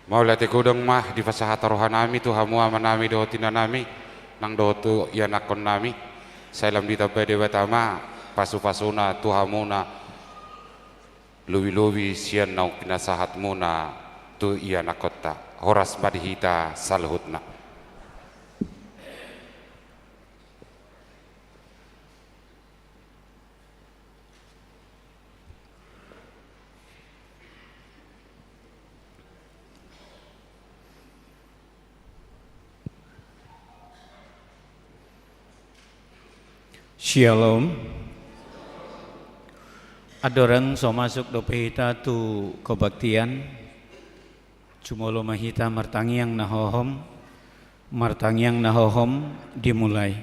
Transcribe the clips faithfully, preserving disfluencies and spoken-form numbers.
Mauliate godang ma dipasahat rohanami tu hamu amanami dohot inanami, nang dohot tu ianakkonnami. Sai lam ditambai Debata ma pasupasuna tu hamuna, lobilobi sian naung pinasahatmuna tu ianakkonta. Horas ma di hita saluhutna. Syalom. Andorang so masuk dope hita tu kebaktian, jumolo ma hita martangiang na hohom. Martangiang na hohom dimulai.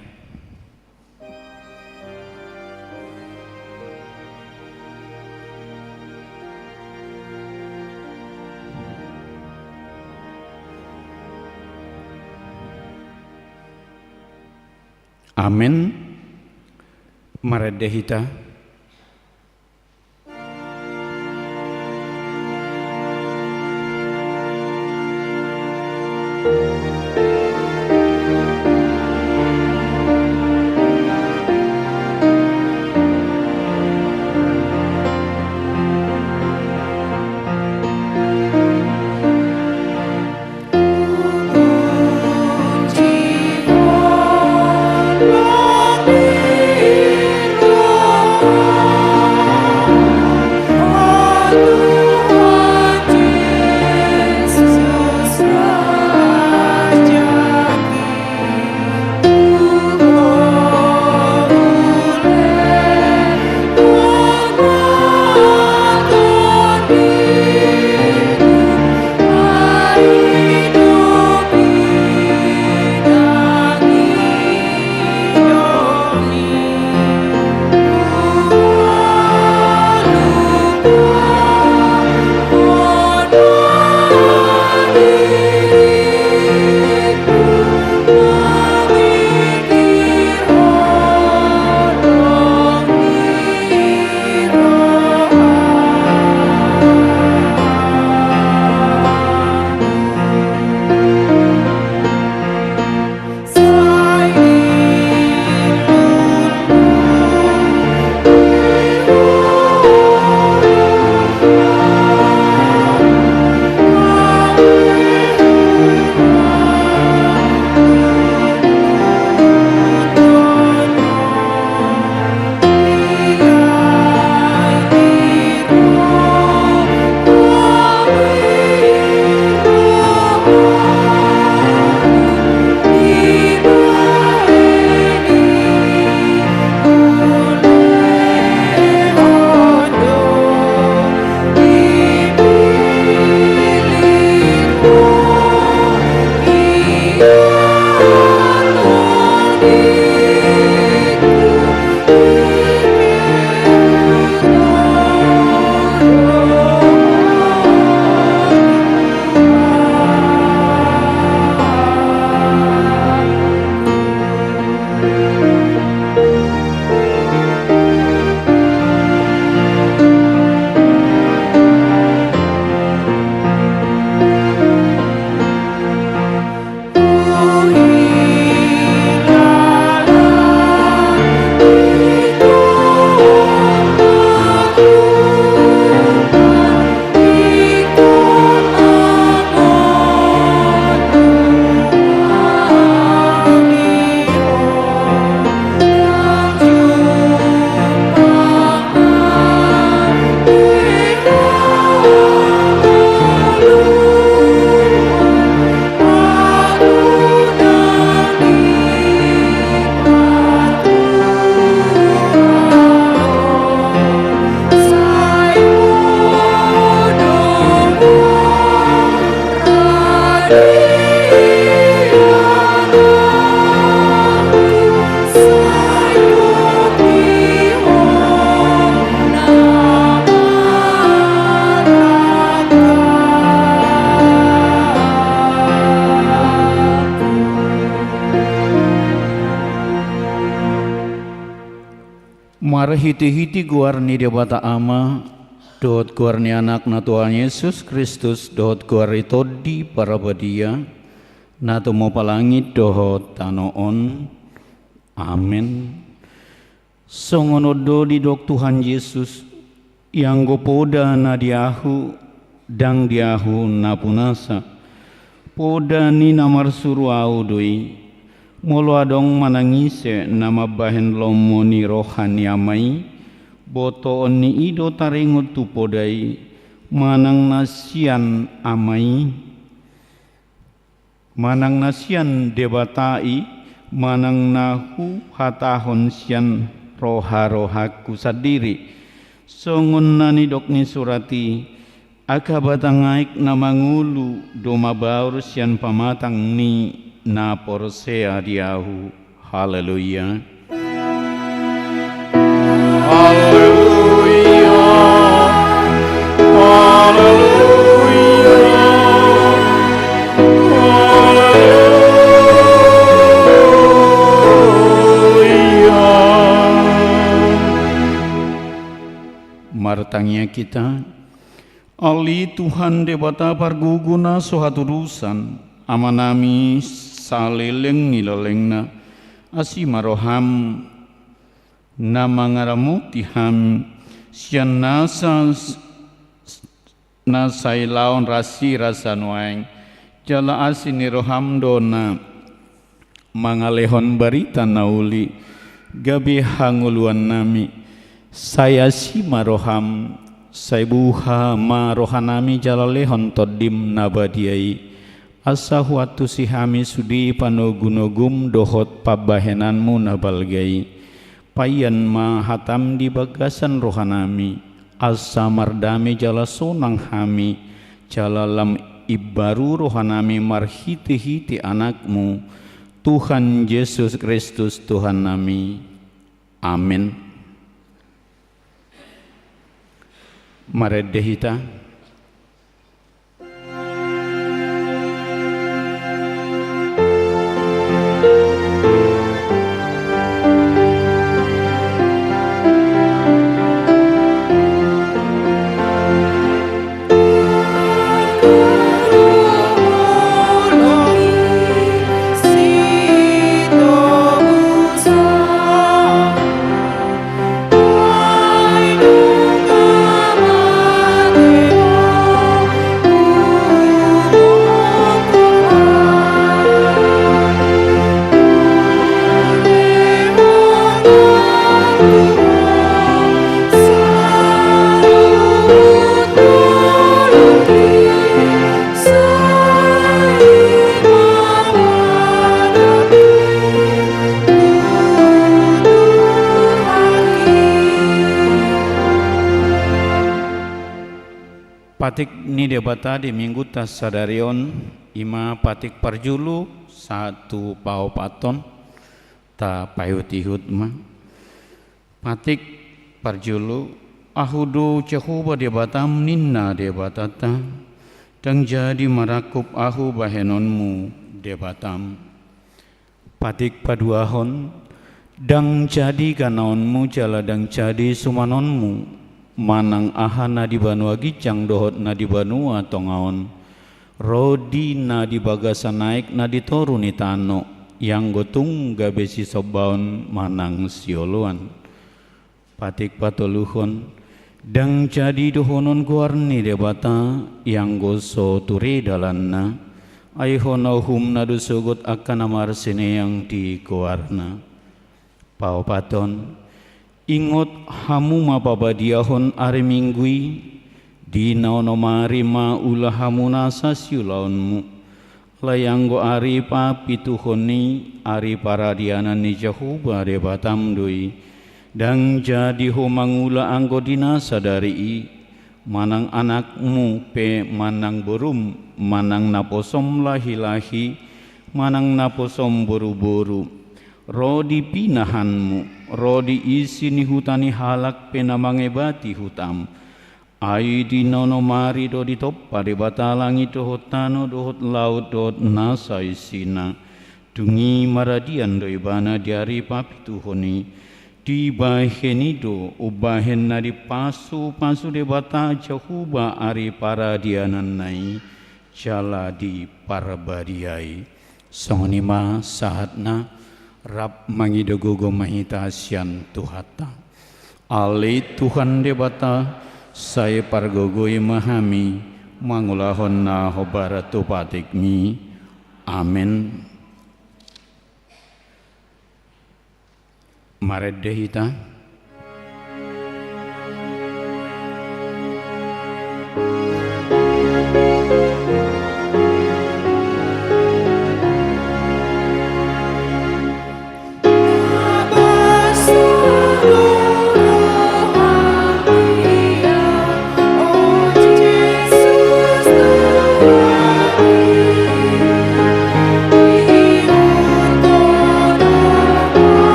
Amen. Marende hita. Marhitehite goar ni Debata Ama Dohot goar ni Anakna Tuhan Jesus Kristus, dohot goar ni Tondi Parbadia, na tumompa langit dohot tano on. Amen. Songon on do didok Tuhan Jesus: Ianggo poda na di Ahu, ndang di Ahu na punasa. Poda ni na marsuru Ahu do i. Molo adong manang ise na mambahen lomo ni roha ni Ama i, botoon ni i do taringot tu poda i, manang na sian Ama i, manang na sian Debata i, manang na huhatahon sian roharohangku sandiri. Songon na nidok ni surat i: Angka batang aek na mangolu do mabaur sian pamatang ni na porsea di Ahu. Haleluya. Haleluya. Haleluya. Haleluya. Martangiang hita. Ale Tuhan Debata pargogo na so hatudosan, Amanami saleleng ni lelengna, asi ma roham na mangaramoti hami sian nasa, nasa ilaan rasi rasa nuaeng, jala asi ni roham do na mangalehon barita na uli gabe hangoluannami. Sai asi ma roham, sai buha ma rohanami jala lehon Tondim na badia i, asa huantusi hami sude panogunogum dohot pambahenanmu na balga i. Payan ma hatam di bagasan rohanami, asa mardame jala sonang hami, jala lam imbaru rohanami marhitehite Anakmu, Tuhan Jesus Kristus Tuhannami. Amen. Marende hita. Patik ni Debata di Minggunta sadari on, i ma patik parjolo sahat tu paopathon. Tapaihutihut ma. Patik parjolo: Ahu do Jahowa Debatam, ninna Debatanta, ndang jadi marangkup Ahu bahenonmu Debatam. Patik paduahon: Ndang jadi ganaonmu jala ndang jadi sumanonmu, manang aha na di banua ginjang dohot na di banua tonga on, ro di na di bagasan aek na di toru ni tano, ianggo tung gabe sisombaon manang sioloan. Patik patoluhon: Ndang jadi dohonon goar ni Debata, ianggo so ture dalanna, ai hona uhumna do sogot angka na marsineang di goarna. Paopathon: Ingot hamu ma pabadiahon ari Minggu i, di na onom ari ma ula hamu nasa siulaonmu. Alai anggo ari papituhon i, ari paradianan ni Jahowa Debatam do i. Ndang jadi ho mangula anggo di na sadari i, manang anakmu pe manang borum, manang naposom lahilahi, manang naposom boruboru, ro di pinahanmu, ro di isi ni huta ni halak pe na mangebati hutam. Ai di na onom ari do ditompa Debata langit dohot tano dohot laut dohot nasa isina. Dung i maradian do Ibana di ari papituhon i. Dibahen i do umbahen na dipasupasu Debata Jahowa ari paradiananna i jala diparbadiai. Songon i ma sahatna. Rap mangido gogo ma hita sian Tuhanta. Ale Tuhan Debata, sai pargogoi ma hami mangulahon na hombar tu patikMi. Amen. Marende hita.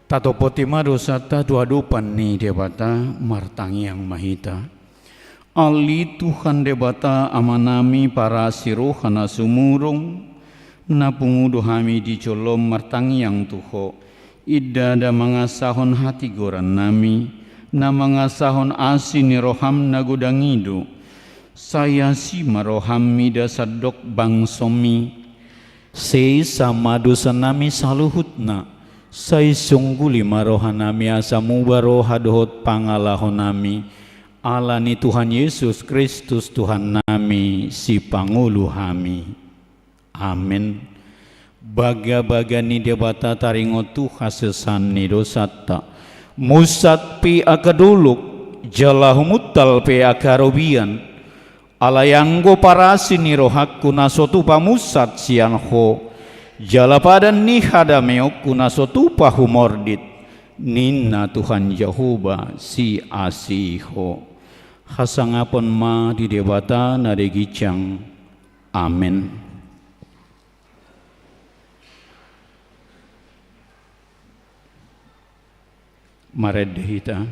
Tatompoti ma dosanta tu adopan ni Debata, martangiang ma hita. Ale Tuhan Debata Amanami parasi roha na sumurung, na pungu do hami di jolom martangiang tu Ho, ndada mangasahon hatigorannami, na mangasahon asi ni rohaM na godang i do. Sai asi ma rohaM mida sandok bangsoMi. Sesa ma dosanami saluhutna, sai sungguli ma rohanami asa muba roha dohot pangalahonami, ala ni Tuhan Jesus Kristus Tuhannami, Sipangolu hami. Amen. Bagabaga ni Debata taringot tu hasesaan ni dosanta. Musat pe angka dolok, jala humuntal pe angka robean. Alai anggo parasi ni rohangku na so tupa musat sian Ho, jala padan ni hadameonku na so tupa humordit, ninna Tuhan Jahowa, Siasi Ho. Hasangapon ma di Debata na di ginjang. Amen. Marende hita.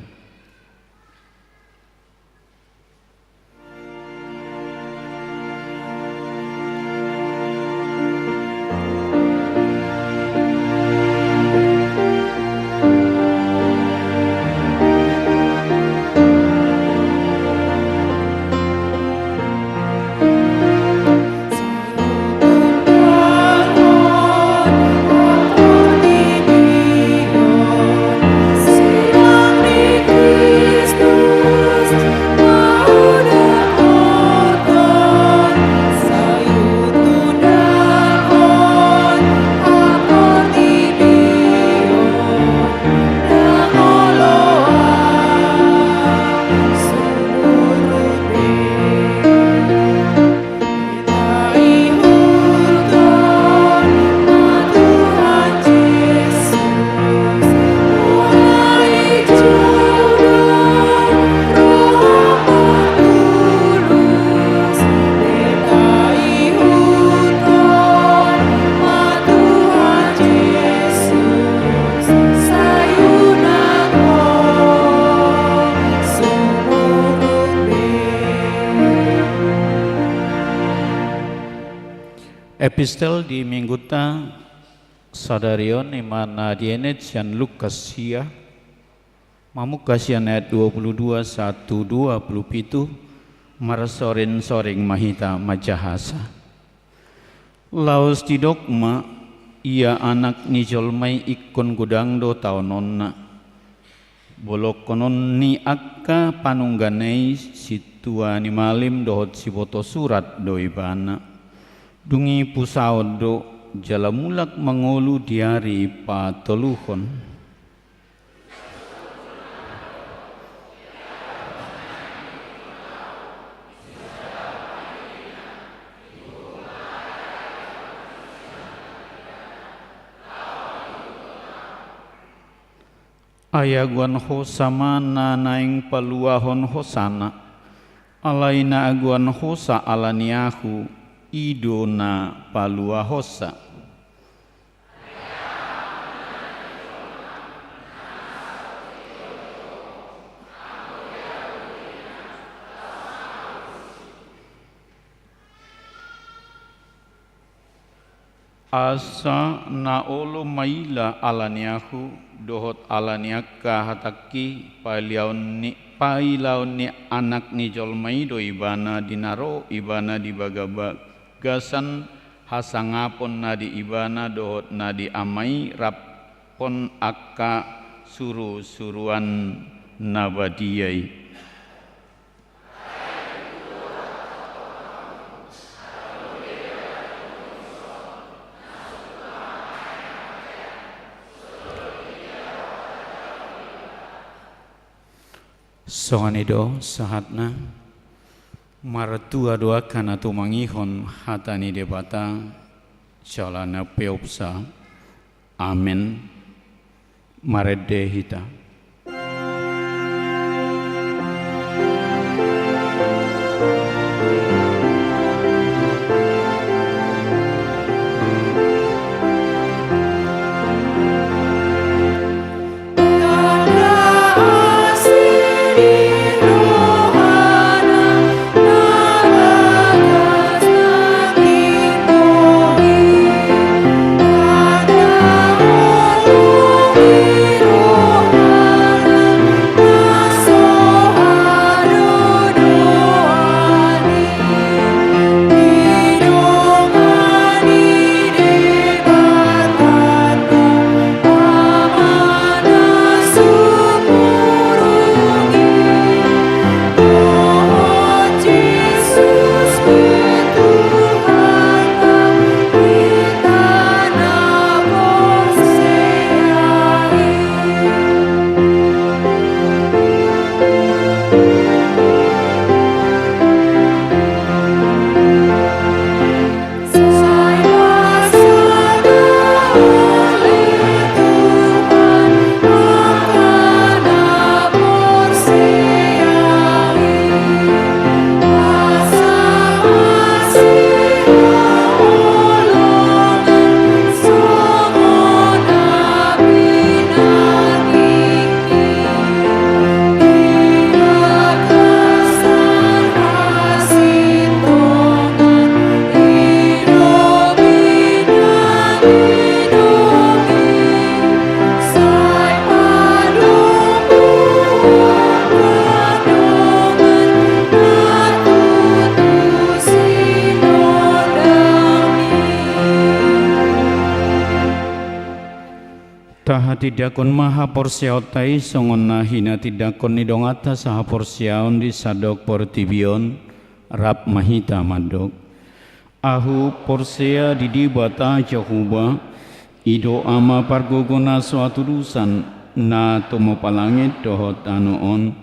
Epistel di minggunta sadari on ima na dienet sian Lukas sia, mamungka sian ayat dua puluh dua sahat tu dua puluh pitu, marsorinsoring ma hita manjahasa. Laos didok ma, ia Anak ni jolma i ingkon godang do taononna. Bolongkonon ni angka panunggana i sintua ni malim dohot siboto surat do ibana. Dung i pusaon do, jala mulak mangolu di ari patoluhon. Ai agoan hosa ma na naeng paluahon hosana. Alai na agoan hosa ala ni ahu, i do na paluahonsa. Asa na olo maila ala ni ahu, dohot ala ni angka hatangki, pailaon ni, pailaon ni Anak ni jolma i do ibana di na ro ibana di bagabagasan hasangapon na di ibana dohot na di Ama i rap dohot angka surusuruan na badia i. Songon i do sahatna. Martua do angka na tumangihon hata ni Debata, jala na peopsa. Amen. Marende hita. Tahatindangkon ma haporseaonta i songon na hinatindangkon ni donganta sahaporseaon di sandok portibi on. Rap ma hita mandok. Ahu porsea di Debata Jahowa, i do Ama pargogo na so hatudosan, na tumopa langit dohot tano on.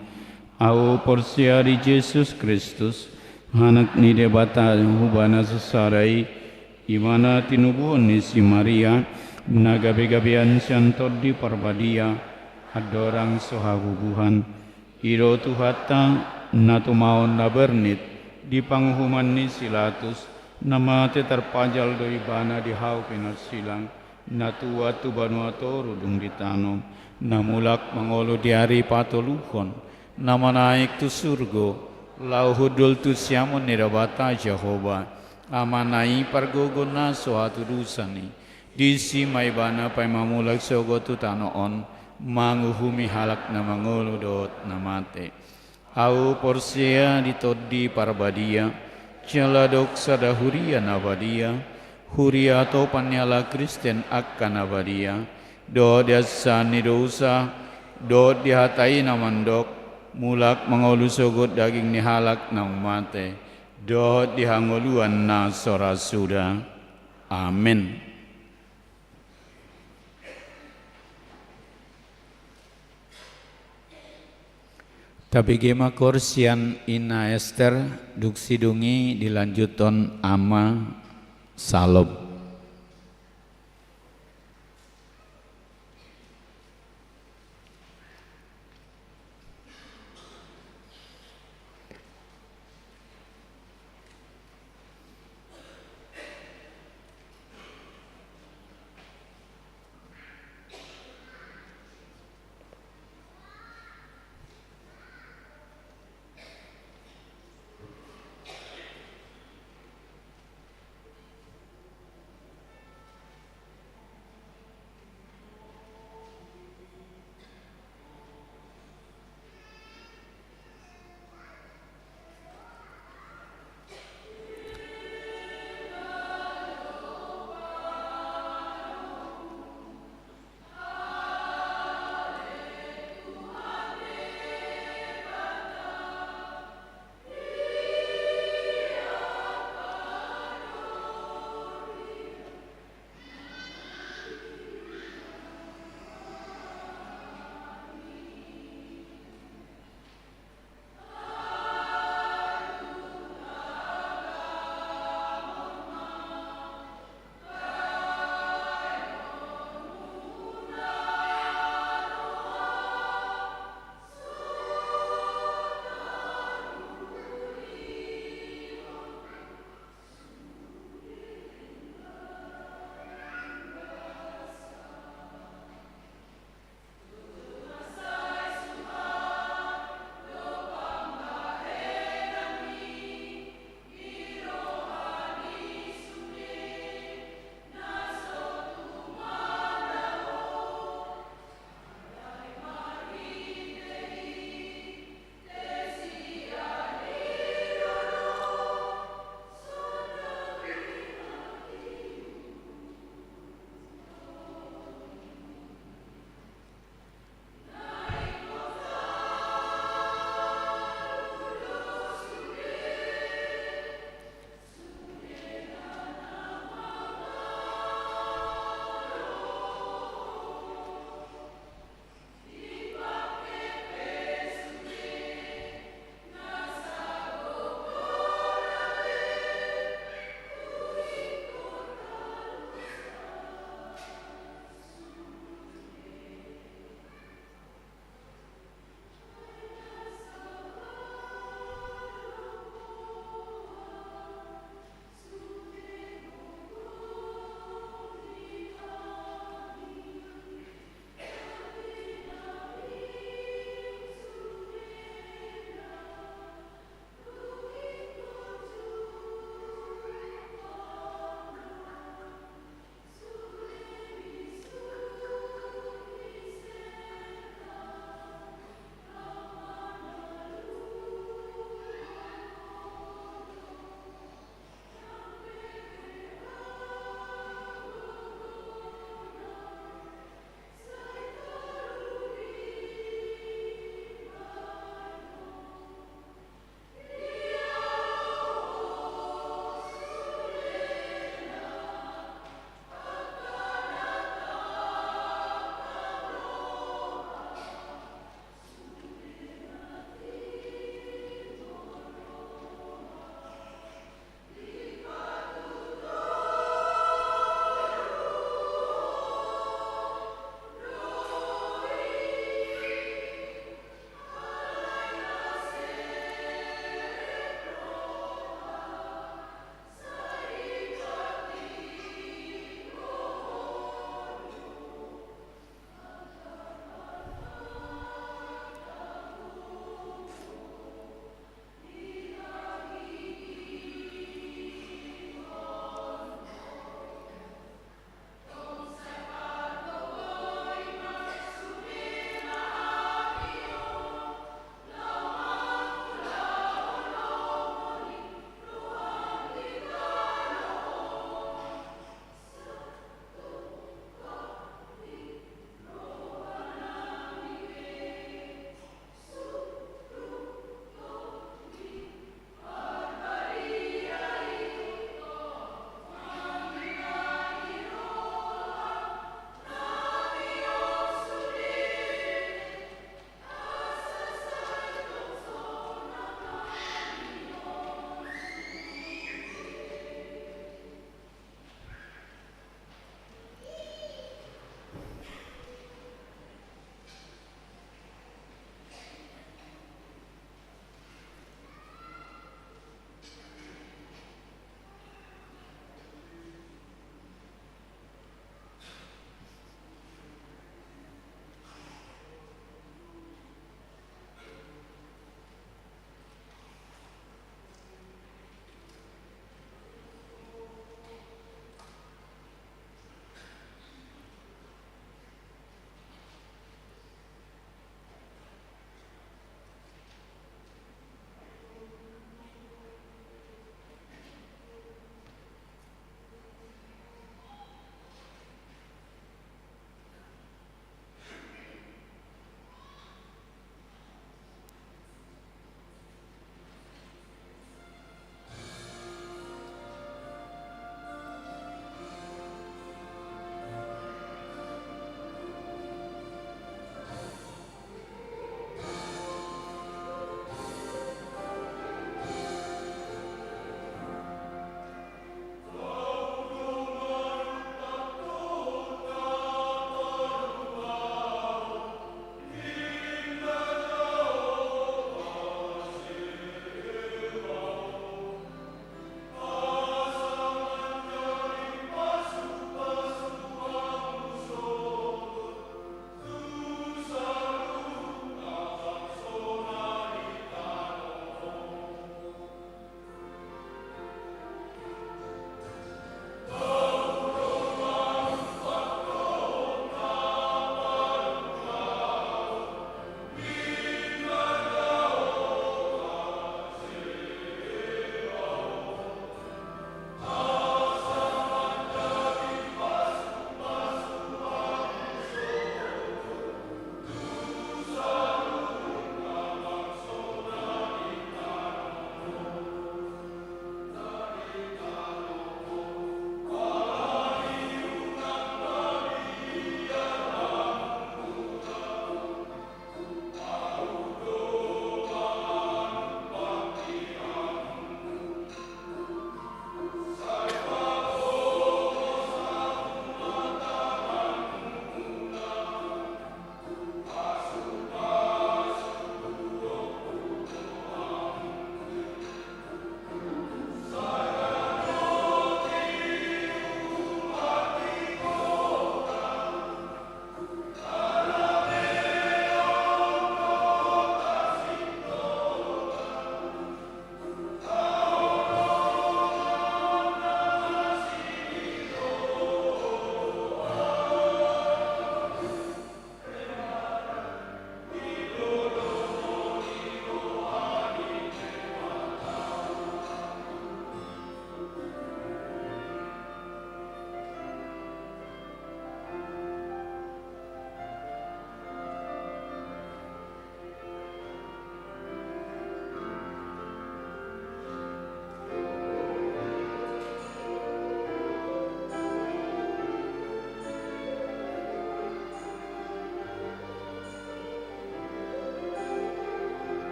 Ahu porsea di Jesus Kristus, Anak ni Debata Jahowa na sasada i, ibana tinubuhon ni si Maria, na gabegabean sian Tondi Parbadia, andorang so habubuhan. I do Tuhanta, na tumaon na bernit, di panguhuman ni si Latus, na mate tarpajal do ibana di hau pinarsilang, na tuat tu banua toru dung ditanom, na mulak mangolu di ari patoluhon, na manaek tu surgo, laho hundul tu siamun ni Debata Jahowa, Amana i pargogo na so hatudosan i. Disi ma ibana paima mulak sogot tu tano on, manguhumi halak na mangolu dohot na mate. Ahu porsea di Tondi Parbadia, jala adong sada huria na badia, huria topan ni halak Kristen angka na badia, dohot di hasesaan ni dosa, dohot di hata i na mandok, mulak mangolu sogot daging ni halak na mate, dohot di hangoluan na so ra suda. Amen. Tabege ma koor sian Ina Ester, dung sidung i dilanjuthon Ama. Salom.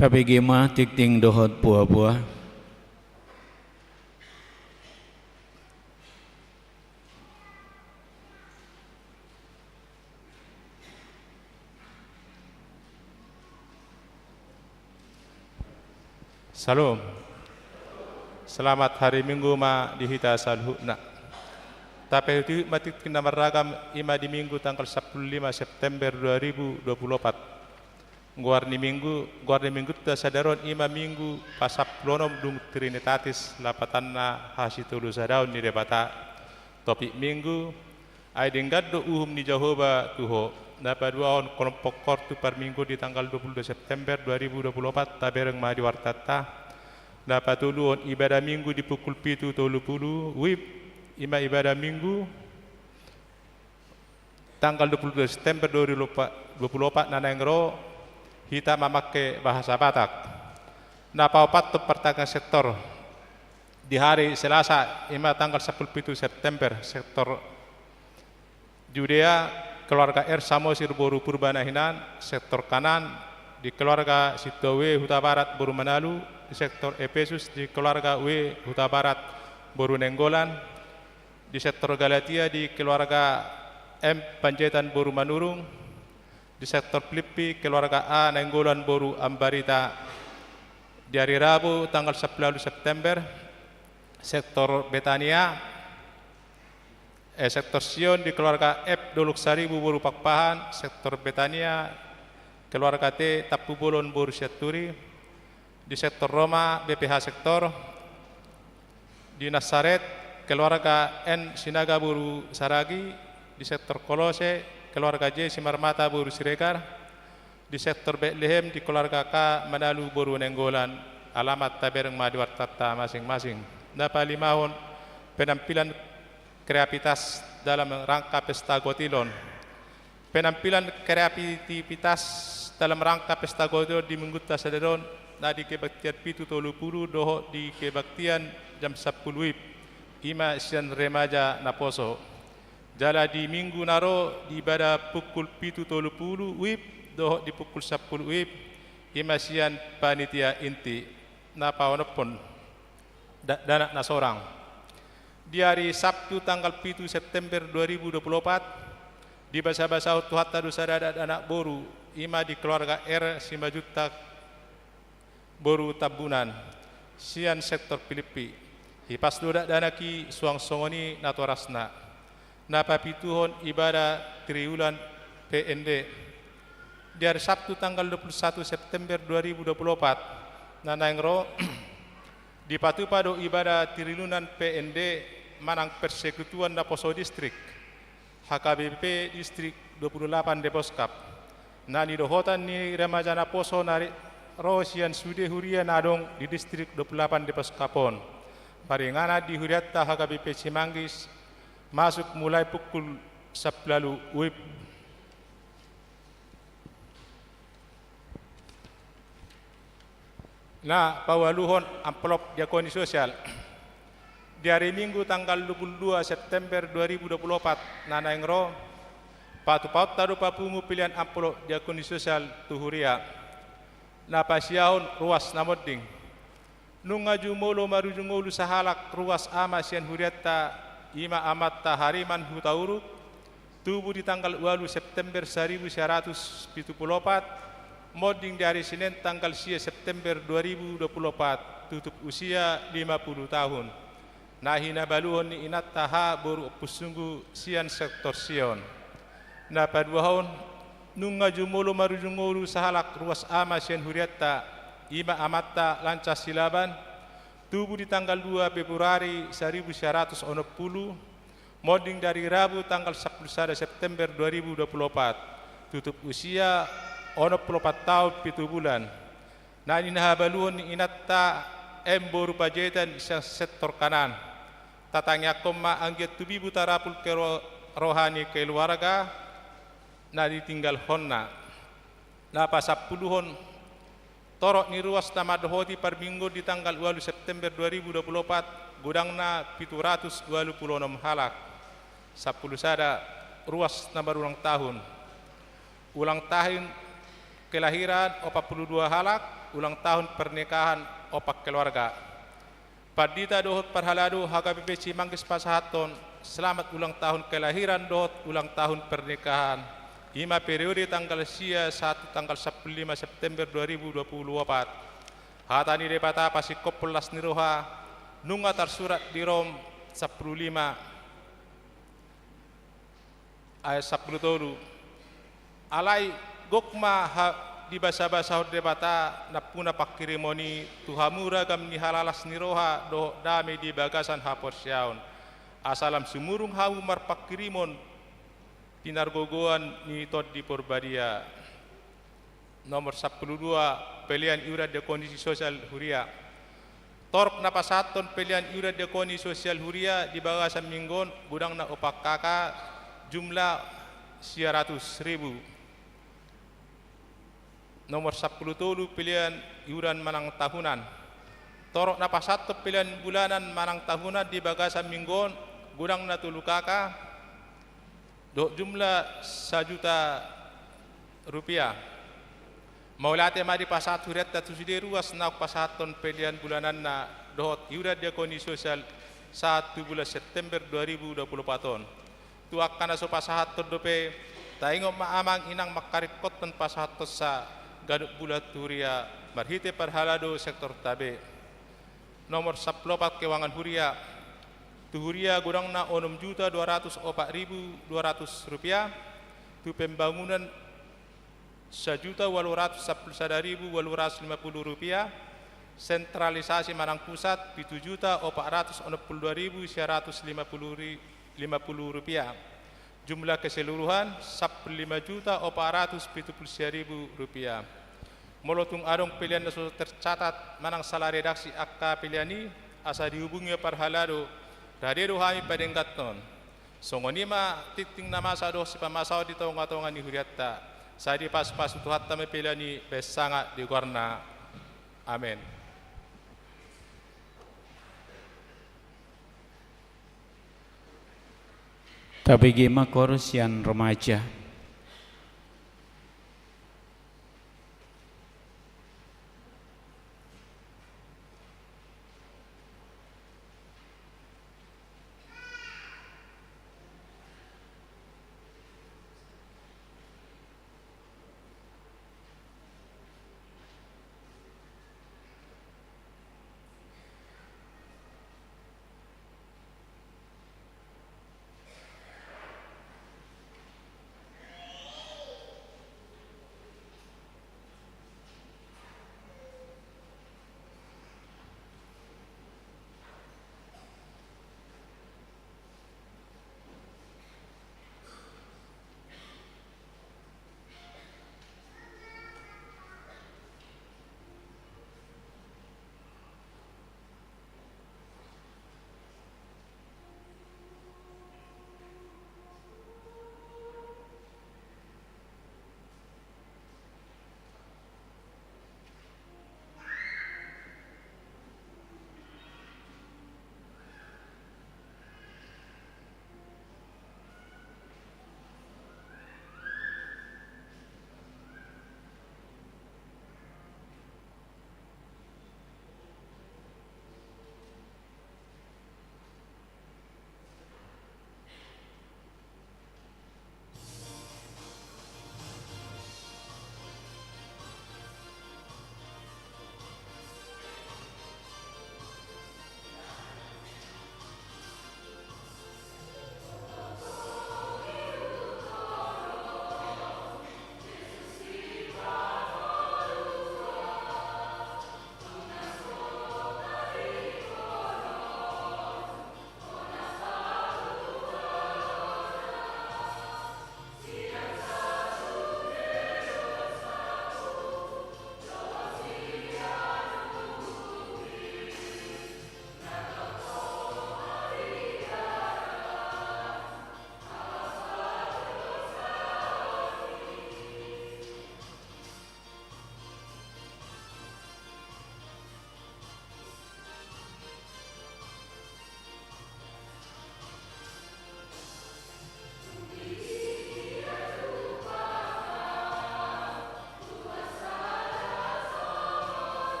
Tabege ma tingting dohot puapua. Syalom. Selamat hari Minggu ma di hita saluhutna. Tapaihutihut ma tingting na marragam, i ma di Minggu tanggal sampulu lima September dua ribu dua pulu opat. Goar ni Minggu, goar ni Minggunta sadari on i ma Minggu pasampulu onom dung Trinitatis, lapatanna hasitolusadaon ni Debata. Topik Minggu: Ai denggan do uhum ni Jahowa tu ho. Na paduahon, kelompok khor tu parmingguon di tanggal dua pulu dua September dua ribu dua pulu opat, tabereng ma di wartanta. Na patoluhon, ibadah Minggu di pukul pitu tolu pulu WIB, i ma ibadah Minggu tanggal dua pulu dua September dua ribu dua puluh empat na naeng ro, hita mamangke bahasa Batak. Na paopathon, partangiangan sektor di hari Selasa, i ma tanggal sampulu pitu September, sektor Judea, keluarga R Samosir boru Purba na hinan, sektor Kanaan, di keluarga Sitowe Hutabarat boru Manalu, di sektor Epesus, di keluarga W Hutabarat boru Nainggolan, di sektor Galatia, di keluarga M Panjaitan boru Manurung, di sektor Pilippi, keluarga A Nainggolan boru Ambarita. Di hari Rabu tanggal sampulu ualu September, sektor Betania, eh, sektor Sion, di keluarga F Dolok Saribu boru Pakpahan, sektor Betania, keluarga T Tampubolon boru Sianturi, di sektor Roma, B P H sektor, di Nasaret, keluarga N Sinaga boru Saragi, di sektor Kolose, keluarga J Simarmata boru Siregar, di sektor Betlehem, di keluarga K Manalu boru Nainggolan. Alamat tabereng ma di wartanta masing-masing. Na palimahon, penampilan kreativitas dalam rangka pesta gotilon. Penampilan kreativitas dalam rangka pesta gotilon di Minggunta sadari on, na di kebaktian pitu tolu pulu dohot di kebaktian jam sampulu WIB, i ma sian remaja naposo. Jala di Minggu na ro, di ibadah pukul pitu tolu pulu WIB dohot di pukul sampulu WIB, i ma sian panitia inti. Na paonomhon, dakdanak na sorang. Di hari Sabtu tanggal pitu September dua ribu dua pulu opat, dibasabasahon Tuhanta do sada dakdanak boru, i ma di keluarga R Simanjuntak boru Tambunan, sian sektor Pilippi. Hipas do dakdanak i, suang songon i natorasna. Na papituhon, ibadah triwulan P N D. Di hari Sabtu tanggal dua puluh satu September dua ribu dua puluh opat na naeng ro, dipatupa do ibadah triwulan P N D manang persekutuan naposo distrik, H K B P Distrik dua puluh delapan Deposkap, na nidohotan ni remaja naposo na ri-, ro sian sude huria na adong di Distrik dua puluh delapan Deposkap on. Paringanan di hurianta H K B P Cimanggis, masuk mulai pukul sampulu ualu WIB. Na paualuhon, amplop diakoni sosial. Di hari Minggu tanggal dua puluh dua September dua ribu dua puluh opat na naeng ro, patupaonta do papungu pilihan amplop diakoni sosial tu huria. Na pasiahon, ruas na monding. Nunga jumolo marujung ngolu sahalak ruas ama sian hurianta, i ma amanta Hariman Hutauruk, tubu di tanggal ualu September saribu sia ratus pitu pulu opat, monding di hari Senen tanggal sia September dua ribu dua pulu opat, tutup usia lima pulu tahun. Na hinabaluhon ni inanta H boru Ompusunggu sian sektor Sion. Na paduahon, nunga jumolo marujung ngolu sahalak ruas ama sian hurianta, i ma amanta Lancas Silaban, tubu di tanggal dua Februari saribu sia ratus onom pulu, monding di hari Rabu tanggal sampulu sada September dua ribu dua pulu opat, tutup usia onom pulu opat taon pitu bulan. Na hinabaluhon ni inanta M boru Panjaitan sian sektor Kanaan. Tatangiangkon ma anggiat tumibu tarapul kero-, roha ni keluarga na ditinggalhonna. Na pasampuluhon, torop ni ruas na mandohoti parmingguon di tanggal ualu September dua ribu dua pulu opat, godangna pitu ratus ualu pulu onom halak. Sampulu sada, ruas na marulang tahun. Ulang tahun kelahiran opat pulu dua halak, ulang tahun pernikahan opat keluarga. Pandita dohot parhalado H K B P Cimanggis pasahathon selamat ulang tahun kelahiran dohot ulang tahun pernikahan, i ma periode tanggal sia sahat tu tanggal sampulu lima September dua ribu dua pulu opat. Hata ni Debata pasingkophon las ni roha, nunga tarsurat di Rom sampulu lima ayat sampulu tolu. Alai gok ma ha-, dibasabasahon Debata nampuna pangkirimon i tu hamu ragam ni halalas ni roha dohot dame di bagasan haporseaon, asa lam sumurung hamu marpangkirimon pinargogoan ni Tondi Porbadia. Nomor sampulu dua, pelean iuran diakonisi sosial huria. Torop na pasahathon pelean iuran diakonisi sosial huria di bagasan minggu on godangna opat K K, jumlah sia ratus ribu. Nomor sampulu tolu, pelean iuran manang tahunan. Torop na pasahathon pelean bulanan manang tahunan di bagasan minggu on godangna tolu K K, dohot jumlah sajuta rupiah. Mauliate ma dipasahat hurianta tu sude ruas naung pasahathon pelean bulananna dohot iuran diakonisi sosial sahat tu bulan September dua ribu dua pulu opat on. Tu angka na so pasahathon dope, taingot ma amang inang mangkaringkothon pasahathonsa ganup bulan tu huria marhite parhalado sektorta be. Nomor sampulu opat, keuangan huria. Tu huria godangna onom juta dua ratus opat ribu dua ratus rupiah, tu pembangunan sajuta ualu ratus sampulu sada ribu ualu ratus lima pulu rupiah, sentralisasi manang pusat pitu juta opat ratus onom pulu dua ribu sia ratus lima pulu ri-, lima pulu rupiah. Jumlah keseluruhan sampulu lima juta opat ratus pitu pulu sia ribu rupiah. Molo tung adong pelean na so tercatat manang sala redaksi angka pelean i, asa dihubungi ma parhalado, rade do hami padengganhon. Songon i ma tingting na masa dohot sipamasaon di tongatonga ni hurianta. Sai dipasupasu Tuhanta ma pelean i bahen sangap di goarna. Amen. Tabege ma koor sian remaja.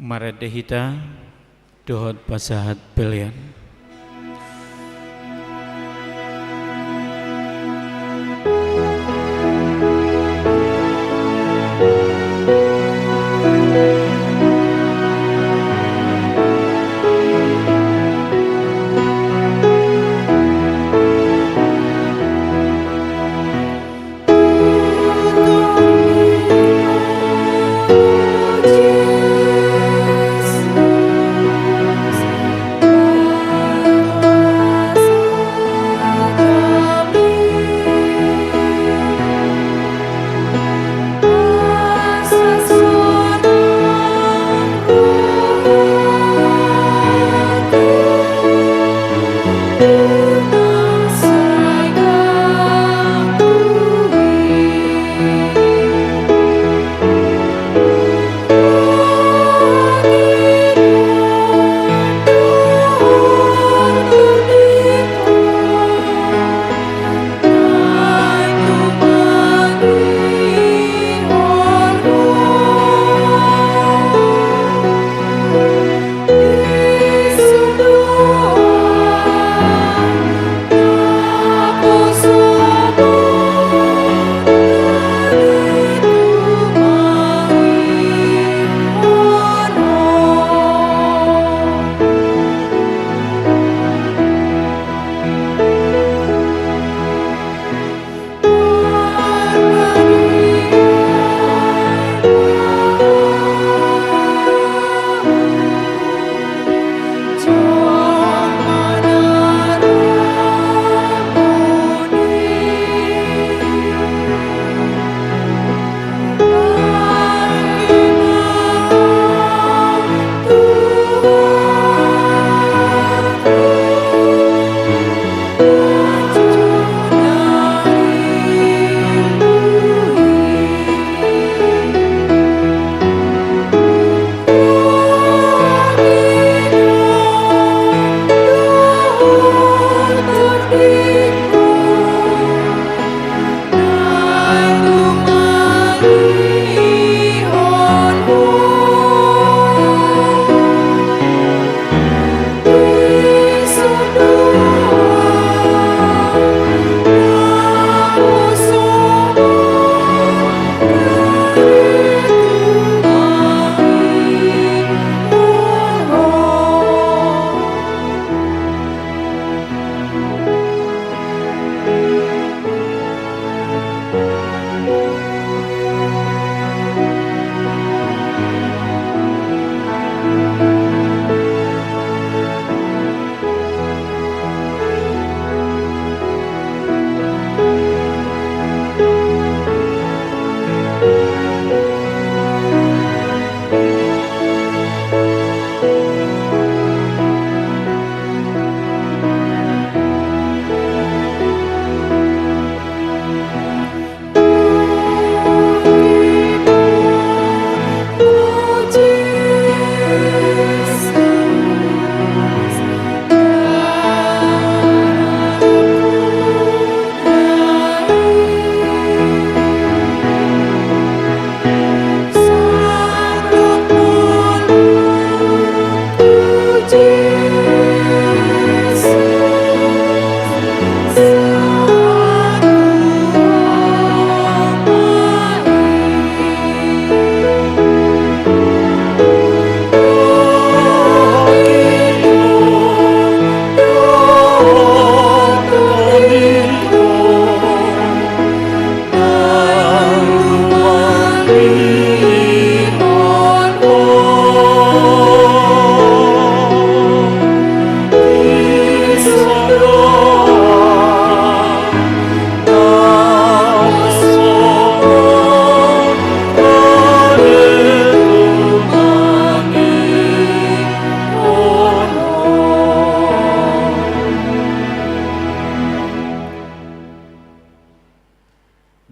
Marende hita dohot pasahat pelean.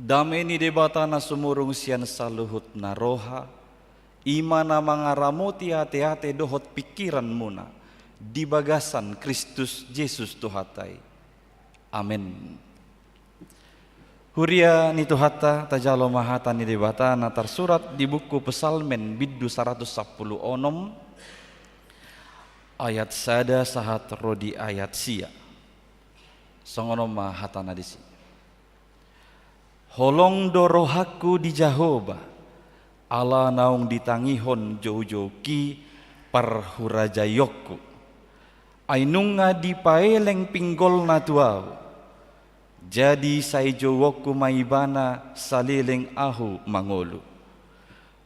Dame ni Debata na sumurung sian saluhut na roha, i ma na mangaramoti ateate dohot pingkiranmuna di bagasan Kristus Jesus Tuhanta i. Amen. Huria ni Tuhanta, tajalo ma hata ni Debata na tarsurat di buku Psalmen bindu saratus sampulu onom, ayat sada sahat ro di ayat sia. Songon on ma hatana disi: Holong do rohangku di Jahowa, ala naung ditangihon joujoungki parhurajaionku. Ai nunga dipaeleng pinggolna tu ahu. Jadi sai jouonku ma ibana saleleng ahu mangolu.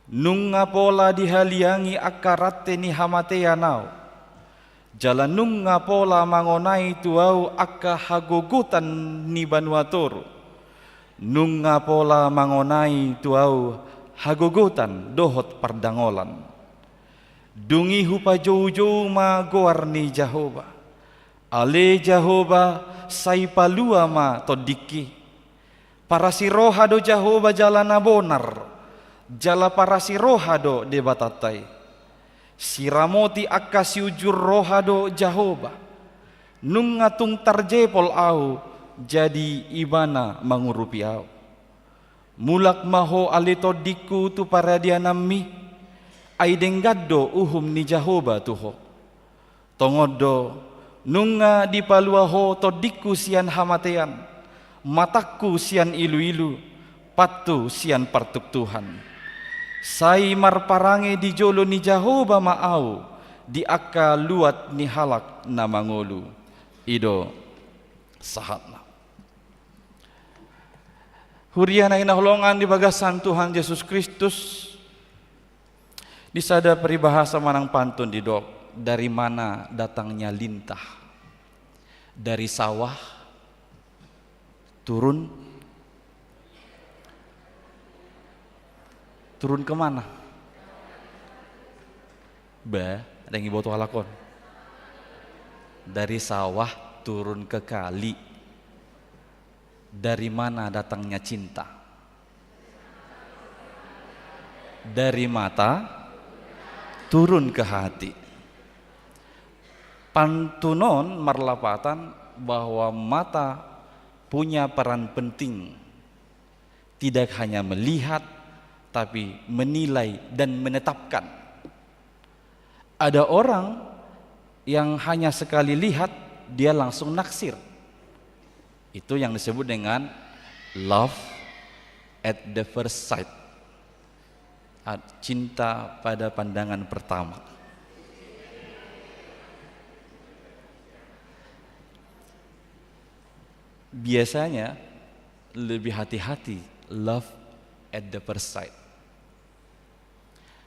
Nunga pola dihaliangi angka rante ni hamatean ahu, jala nunga pola mangonai tu ahu angka hagogotan ni banua toru. Nunga pola mangonai tu ahu hagogotan dohot pardangolan. Dung i hupajoujou ma goar ni Jahowa. Ale Jahowa, sai palua ma tondingki. Parasi roha do Jahowa jala na bonar, jala parasi roha do Debatanta i. Siramoti angka siujur roha do Jahowa. Nunga tung tarjepol ahu, jadi ibana mangurupi ahu. Mulak ma ho ale tondingku tu paradiananmi, ai denggan do uhum ni Jahowa tu ho. Tongon do, nunga dipalua ho tondingku sian hamatean, matangku sian iluilu, patku sian partuktuhan. Sai marparange di jolo ni Jahowa ma ahu di angka luat ni halak na mangolu. I do sahatna. Huria na hinaholongan di bagasan Tuhan Jesus Kristus, di sada peribahasa manang pantun didok, dari mana datangnya lintah? Dari sawah turun, turun ke mana? Bah, ada yang iboto halak on. Dari sawah turun ke kali. Dari mana datangnya cinta? Dari mata turun ke hati. Pantun on marlapatan bahwa mata punya peran penting. Tidak hanya melihat, tapi menilai dan menetapkan. Ada orang yang hanya sekali lihat, dia langsung naksir. Itu yang disebut dengan love at the first sight. Ah, cinta pada pandangan pertama. Biasanya lebih hati-hati love at the first sight.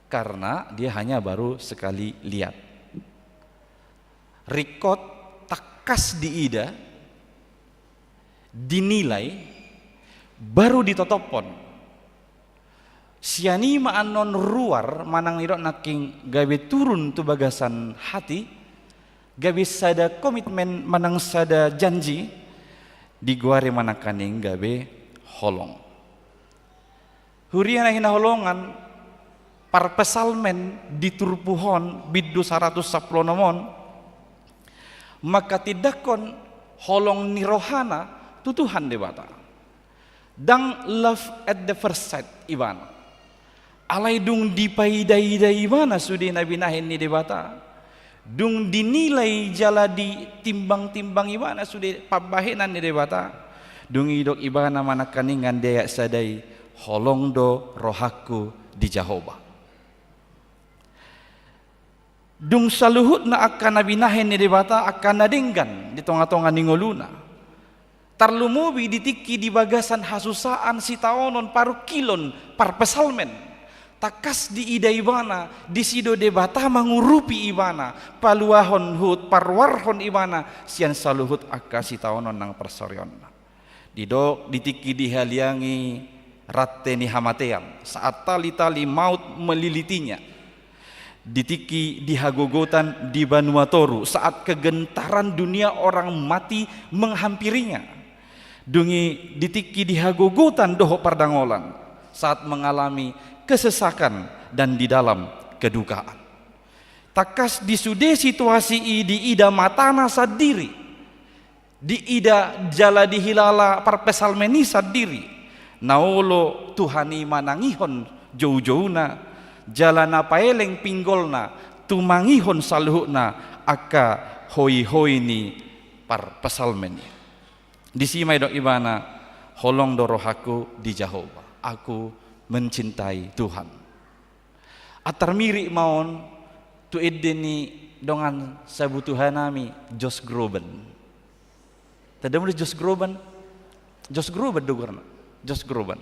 Karena dia hanya baru sekali lihat. Ringkot, tangkas diida, dinilai, baru ditotophon. Sian i ma annon ruar manang nidok nangkin gabe turun tu bagasan hati, gabe sada komitmen manang sada janji, digoari ma nangkaning gabe holong. Huria na hinaholongan, parpsalmen di turpuk on, bindu saratus sampulu onom on, mangkatindangkon holong ni rohana tu Tuhan Debata. Ndang love at the first sight ibana. Alai dung dipaida-ida ibana sude na binahen ni Debata, dung dinilai jala ditimbang-timbang ibana sude pambahenan ni Debata, dung i didok ibana ma nangkaningan di ayat sada i, holong do rohangku di Jahowa. Dung saluhutna angka na binahen ni Debata, angka na denggan di tonga-tonga ni ngoluna, tarlumobi di tingki di bagasan hasusaan, sitaonon, parungkilon parpsalmen, tangkas diida ibana, disi do Debata mangurupi ibana, paluahon huhut paruarhon ibana sian saluhut angka sitaonon nang parsorionna. Didok di tingki dihaliangi rante ni hamatean, saat tali-tali maut melilitinya. Di tingki di hagogotan di banua toru, saat kegentaran dunia orang mati menghampirinya. Dung i di tingki di hagogotan dohot pardangolan, saat mengalami kesesakan dan di dalam kedukaan. Tangkas di sude situasi i diida matana sandiri, diida jala dihilala parpsalmen i sandiri. Na olo Tuhan i manangihon joujouna, jala na paeleng pinggolna tumangihon saluhutna angka hoihoi ni parpsalmen i. Disi ma didok ibana, holong do rohangku di Jahowa, aku mencintai Tuhan. Antar mirip ma on tu ende ni dongan sabutuhanami Josh Groban. Tanda mulu Josh Groban? Josh Groban do goarna. Josh Groban.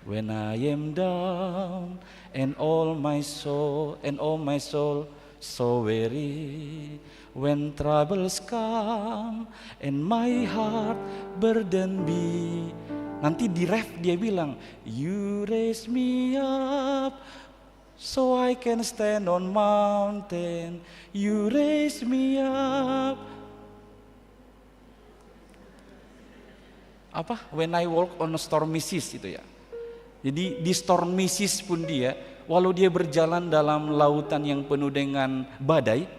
When I am down and all my soul and all my soul so weary, when troubles come and my heart burden be. Nanti di ref dia bilang, you raise me up so I can stand on mountain, you raise me up. Apa? When I walk on stormy seas itu ya. Jadi di stormy seas pun dia, walau dia berjalan dalam lautan yang penuh dengan badai,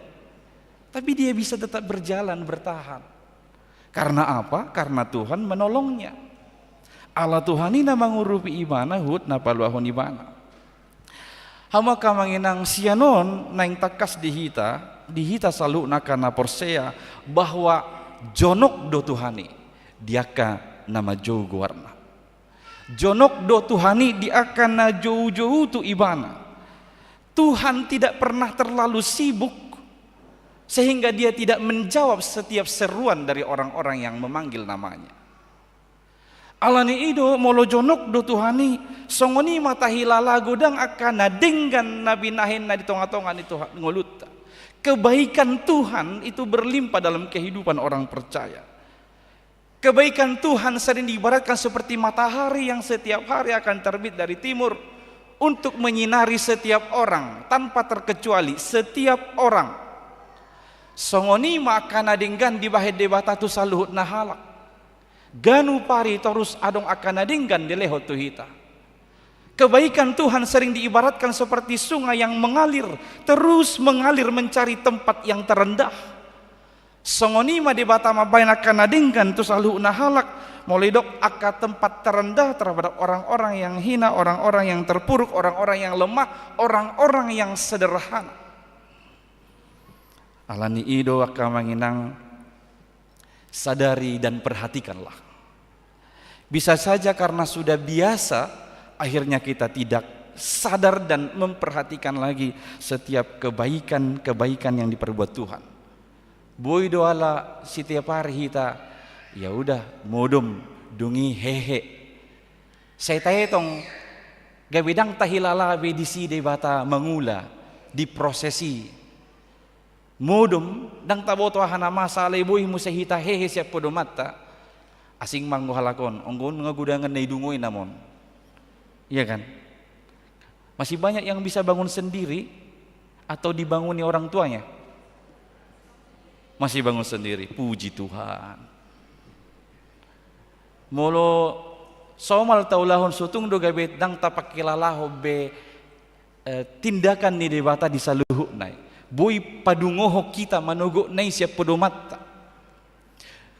tapi dia bisa tetap berjalan, bertahan. Karena apa? Karena Tuhan menolongnya. Allah Tuhan i na mangurupi ibana, huhut na paluahon ibana. Hamu angka amang inang, sian on naeng tangkas di hita, di hita saluhutna angka na porsea, bahwa jonok do Tuhan i di angka na manjou goarna. Jonok do Tuhan i di angka na joujou tu ibana. Tuhan tidak pernah terlalu sibuk sehingga dia tidak menjawab setiap seruan dari orang-orang yang memanggil namanya. Alani i do, molo jonok do Tuhan i, songon i ma tahilala godang angka na denggan na binahenna di tonga-tonga ni Tuhan, ngolunta. Kebaikan Tuhan itu berlimpah dalam kehidupan orang percaya. Kebaikan Tuhan sering diibaratkan seperti matahari yang setiap hari akan terbit dari timur untuk menyinari setiap orang tanpa terkecuali, setiap orang. Songon i ma angka na denggan dibahen Debata tu saluhut na halak. Ganup ari torus adong angka na denggan dilehon tu hita. Kebaikan Tuhan sering diibaratkan seperti sungai yang mengalir, terus mengalir mencari tempat yang terendah. Songon i ma Debata mambahen angka na denggan tu saluhut na halak, molo didok angka tempat terendah terhadap orang-orang yang hina, orang-orang yang terpuruk, orang-orang yang lemah, orang-orang yang sederhana. Alani i do angka amang inang, sadari dan perhatikanlah. Bisa saja karena sudah biasa, akhirnya kita tidak sadar dan memperhatikan lagi setiap kebaikan-kebaikan yang diperbuat Tuhan. Boi do ala setiap hari hita, ya udah, modom, dung i hehe. Sai taetong, gabe ndang tahilala be disi Debata mangula di proses i. Modom, ndang taboto aha na masa, alai boi muse hita hehe sian podomanta. Asing ma anggo halak on, anggo on nunga godangan na didungoi nama on. Iya kan? Masih banyak yang bisa bangun sendiri atau dibanguni orang tuanya? Masih bangun sendiri, puji Tuhan. Molo somal taulahon, so tung do gabe ndang tapangkilalahon be, eh, tindakan ni Debata di saluhutna i. Boi padungohon hita manogotna i sian podomanta.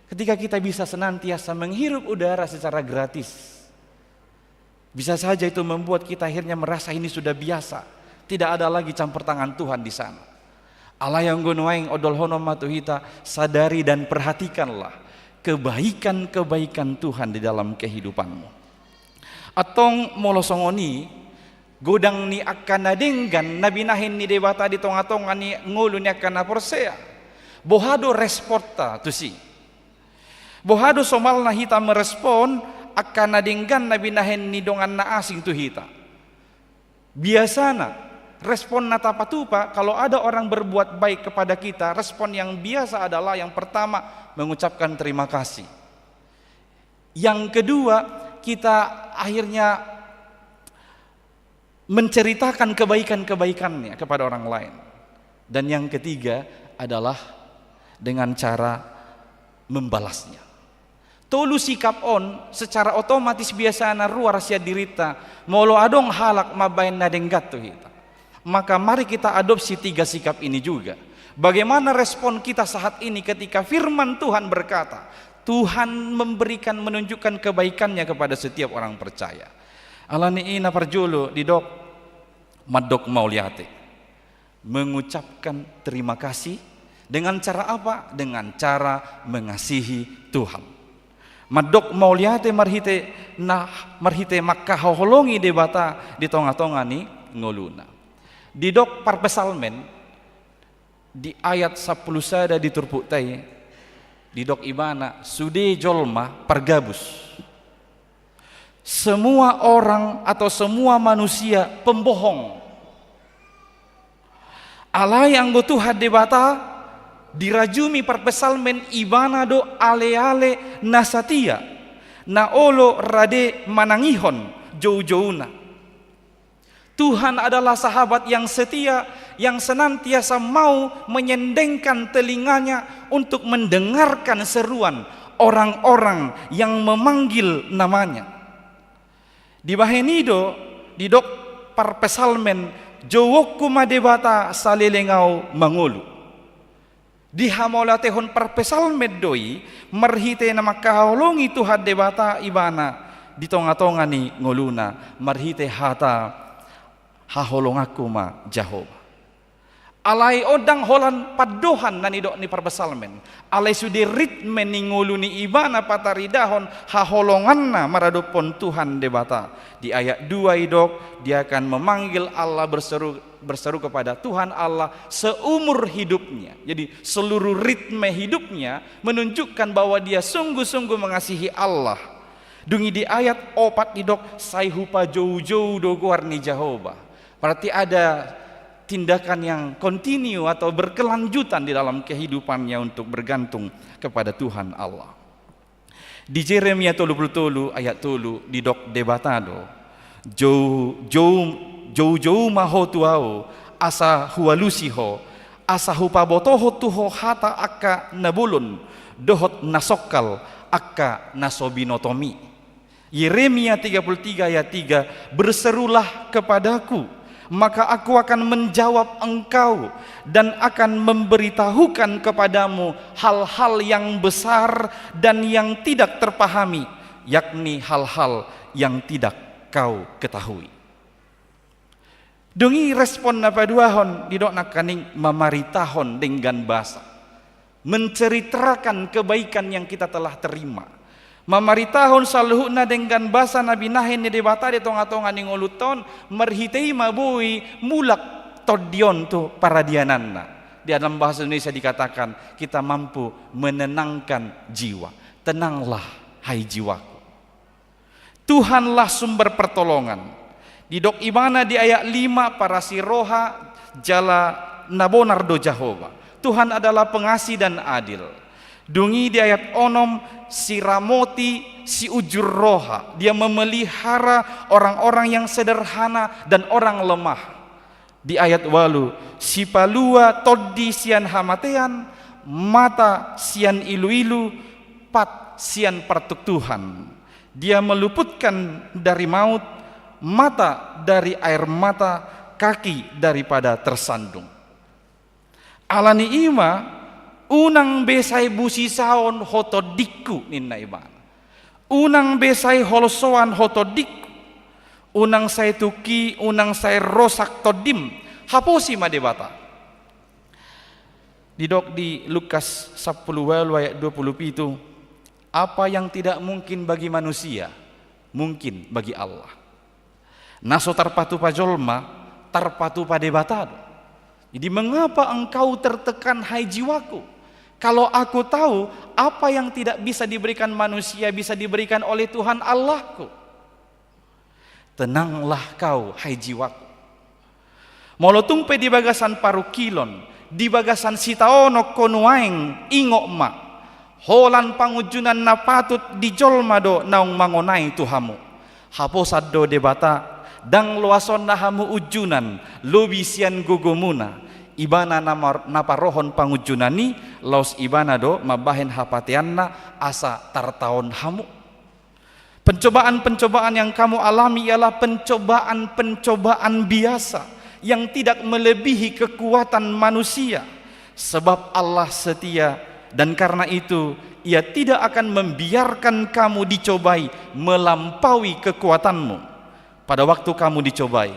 Ketika kita bisa senantiasa menghirup udara secara gratis, bisa saja itu membuat kita akhirnya merasa ini sudah biasa, tidak ada lagi campur tangan Tuhan di sana. Alai anggo nuaeng ondolhonon ma tu hita, sadari dan perhatikanlah kebaikan-kebaikan Tuhan di dalam kehidupanmu. Antong molo songon i, godang ni angka na denggan na binahen ni Debata di tonga-tonga ni ngolu ni angka na porsea. Boha do responta tusi? Boha do somalna hita merespon angka na denggan na binahen ni dongan na asing tu hita? Biasana, respon na tapatupa, kalau ada orang berbuat baik kepada kita, respon yang biasa adalah yang pertama, mengucapkan terima kasih. Yang kedua, kita akhirnya menceritakan kebaikan-kebaikannya kepada orang lain. Dan yang ketiga adalah dengan cara membalasnya. Tolu sikap on secara otomatis biasana ruar sian dirinta, molo adong halak mambahen na denggan tu hita. Maka mari kita adopsi tiga sikap ini juga. Bagaimana respon kita saat ini ketika firman Tuhan berkata, Tuhan memberikan, menunjukkan kebaikannya kepada setiap orang percaya. Alani i na parjolo didok mandok mauliate. Mengucapkan terima kasih dengan cara apa? Dengan cara mengasihi Tuhan. Mandok mauliate marhite na, marhite mangkaholongi Debata di tonga-tonga ni ngoluna. Didok parpsalmen di ayat sampulu sada di turpukta i, didok ibana sude jolma pargabus. Semua orang atau semua manusia pembohong. Alai anggo Tuhan Debata dirajumi parpsalmen, ibana do ale-ale na satia, na olo rade manangihon jou-jouna. Tuhan adalah sahabat yang setia, yang senantiasa mau menyendengkan telinganya untuk mendengarkan seruan orang-orang yang memanggil namanya. Dibahen i do didok parpsalmen, jouonku ma Debata saleleng ahu mangolu. Dihamauliatehon parpsalmen do i marhite na mangkaholongi Tuhan Debata ibana di tonga-tonga ni ngoluna, marhite hata haholonganku ma Jahowa. Alai ndang holan pandohan na nidok ni parpsalmen, alai sude ritme ni ngolu ni ibana pataridahon haholonganna maradophon Tuhan Debata. Di ayat dua idok, dia akan memanggil Allah berseru, berseru kepada Tuhan Allah seumur hidupnya. Jadi seluruh ritme hidupnya menunjukkan bahwa dia sungguh-sungguh mengasihi Allah. Dung i di ayat opat didok, sai hupajou-jou do goar ni Jahowa. Berarti ada tindakan yang continue atau berkelanjutan di dalam kehidupannya untuk bergantung kepada Tuhan Allah. Di Jeremia tolu pulu tolu ayat tolu didok Debata do, jou, jou, jou-jou ma ho tu ahu, asa hualusi ho, asa hupabotohon tu ho hata angka na bolon, dohot na songkal angka na so binotomi. Yeremia tiga puluh tiga ayat tiga, berserulah kepadaku, maka aku akan menjawab engkau dan akan memberitahukan kepadamu hal-hal yang besar dan yang tidak terpahami, yakni hal-hal yang tidak kau ketahui. Dung i respon na paduahon didok nangkaning mamaritahon denggan basa. Menceritakan kebaikan yang kita telah terima. Mamaritahon saluhutna denggan basa na binahen ni Debata di tonga-tonga ni ngolunta on, marhite i ma boi mulak tondi on tu paradiananna. Di dalam bahasa Indonesia dikatakan, kita mampu menenangkan jiwa. Tenanglah, hai jiwaku. Tuhanlah sumber pertolongan. Didok ibana di ayat lima, parasi roha jala na bonar do Jahowa. Tuhan adalah pengasih dan adil. Dung i di ayat onom, siramoti siujur roha. Dia memelihara orang-orang yang sederhana dan orang lemah. Di ayat ualu, sipalua tondi sian hamatean, mata sian iluilu, pat sian partuktuhan. Dia meluputkan dari maut, mata dari air mata, kaki daripada tersandung. Alani i ma, unang be sai busisaon ho tondingku, ninna ibana. Unang be sai holsoan ho tondingku. Unang sai tungki, unang sai rosak tondim. Haposi ma Debata. Didok di Lukas sampulu ualu ayat dua pulu pitu, apa yang tidak mungkin bagi manusia, mungkin bagi Allah. Na so tarpatupa jolma, tarpatupa Debata do. Jadi, mengapa engkau tertekan, hai jiwaku? Kalau aku tahu, apa yang tidak bisa diberikan manusia bisa diberikan oleh Tuhan Allahku. Tenanglah kau, hai jiwaku. Molo tung pe di bagasan parungkilon, di bagasan sitaonon ho nuaeng, ingot ma, holan pangunjunan na patut di jolma do naung mangonai tu hamu. Haposan do Debata, ndang loasonna hamu unjunan, lobi sian gogomuna. Ibana na mar-, na parohon pangunjunan i, laos ibana do mambahen hapateanna asa tartaon hamu. Pencobaan-pencobaan yang kamu alami ialah pencobaan-pencobaan biasa yang tidak melebihi kekuatan manusia. Sebab Allah setia, dan karena itu Ia tidak akan membiarkan kamu dicobai melampaui kekuatanmu. Pada waktu kamu dicobai,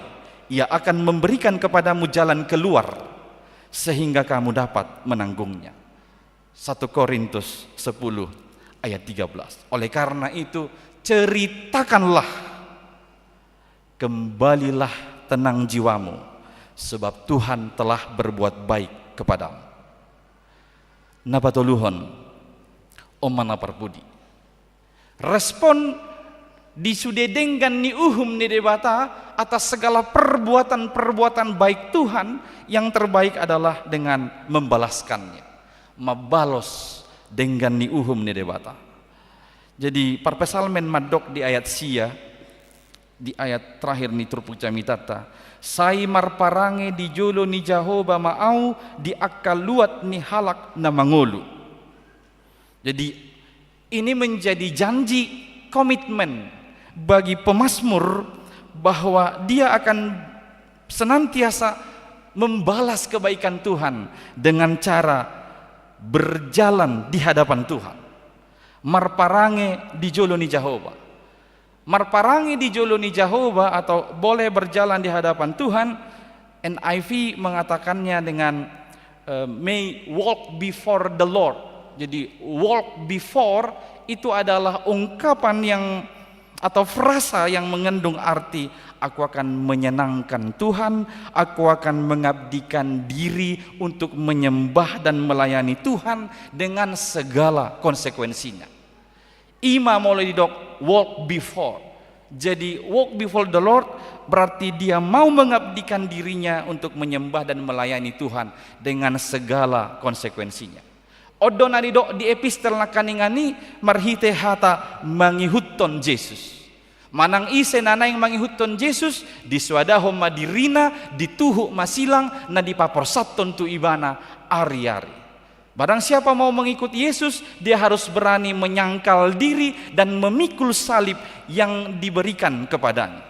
Ia akan memberikan kepadamu jalan keluar sehingga kamu dapat menanggungnya. Satu Korintus sepuluh ayat tiga belas. Oleh karena itu, ceritakanlah, kembalilah tenang jiwamu, sebab Tuhan telah berbuat baik kepadamu. Na patoluhon, on ma na parpudi. Respon di sude denggan ni uhum ni Debata atas segala perbuatan-perbuatan baik Tuhan yang terbaik adalah dengan membalaskannya. Mambalos denggan ni uhum ni Debata. Jadi, parpsalmen mandok di ayat sia, di ayat terakhir ni turpuk jamitanta, "Sai marparange di jolo ni Jahowa ma ahu di angka luat ni halak na mangolu." Jadi, ini menjadi janji, komitmen bagi pemazmur bahwa dia akan senantiasa membalas kebaikan Tuhan dengan cara berjalan di hadapan Tuhan. Marparange di jolo ni Jahowa. Marparange di jolo ni Jahowa atau boleh berjalan di hadapan Tuhan, N I V mengatakannya dengan, eh, "May walk before the Lord." Jadi, walk before itu adalah ungkapan yang, atau frasa yang mengandung arti, "Aku akan menyenangkan Tuhan, aku akan mengabdikan diri untuk menyembah dan melayani Tuhan dengan segala konsekuensinya." I ma molo didok walk before. Jadi, walk before the Lord berarti dia mau mengabdikan dirinya untuk menyembah dan melayani Tuhan dengan segala konsekuensinya. On do na didok di epistel nangkaningan i marhite hata mangihuthon Jesus. Manang ise na naeng mangihuthon Jesus, disoadahon ma dirina, dituhuk ma silang, na dipaporsathon tu ibana ari-ari. Barang siapa mau mengikut Yesus, dia harus berani menyangkal diri dan memikul salib yang diberikan kepadanya.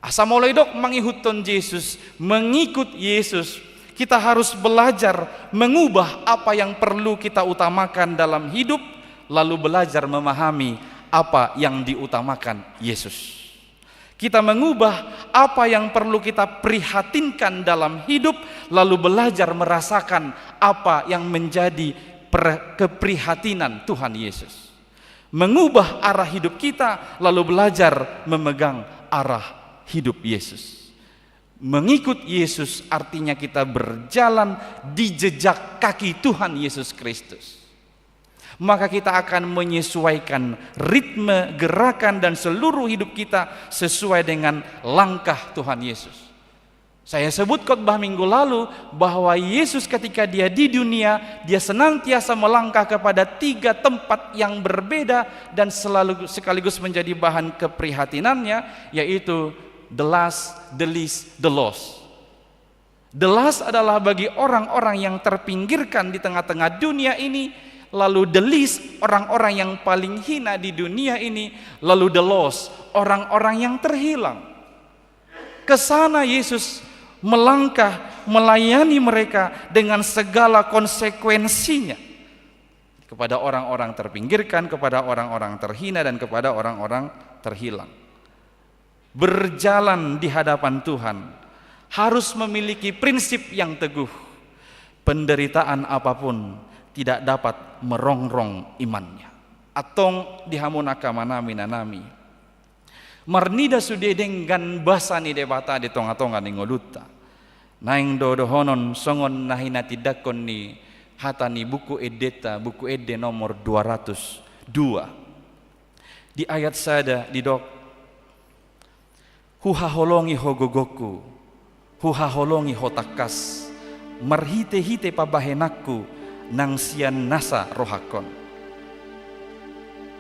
Asa molo didok mangihuthon Jesus, mengikut Yesus, kita harus belajar mengubah apa yang perlu kita utamakan dalam hidup, lalu belajar memahami apa yang diutamakan Yesus. Kita mengubah apa yang perlu kita prihatinkan dalam hidup, lalu belajar merasakan apa yang menjadi per-, keprihatinan Tuhan Yesus. Mengubah arah hidup kita, lalu belajar memegang arah hidup Yesus. Mengikut Yesus artinya kita berjalan di jejak kaki Tuhan Yesus Kristus. Maka kita akan menyesuaikan ritme, gerakan, dan seluruh hidup kita sesuai dengan langkah Tuhan Yesus. Saya sebut khotbah minggu lalu bahwa Yesus ketika dia di dunia, dia senantiasa melangkah kepada tiga tempat yang berbeda dan selalu sekaligus menjadi bahan keprihatinannya, yaitu the last, the least, the lost. The last adalah bagi orang-orang yang terpinggirkan di tengah-tengah dunia ini, lalu the least, orang-orang yang paling hina di dunia ini, lalu the lost, orang-orang yang terhilang. Ke sana Yesus melangkah, melayani mereka dengan segala konsekuensinya. Kepada orang-orang terpinggirkan, kepada orang-orang terhina, dan kepada orang-orang terhilang. Berjalan di hadapan Tuhan harus memiliki prinsip yang teguh. Penderitaan apapun tidak dapat merongrong imannya. Antong di hamu angka amanami, inanami, marnida sude denggan basa ni Debata di tonga-tonga ni ngolunta. Naeng do dohonon songon na hinatindangkon ni hata ni Buku Endenta, Buku Ende nomor dua ratus dua. Di ayat sada didok, "Huhaholongi ho gogongku, huhaholongi ho tangkas, marhite-hite pambahenanku nang sian nasa rohangkon."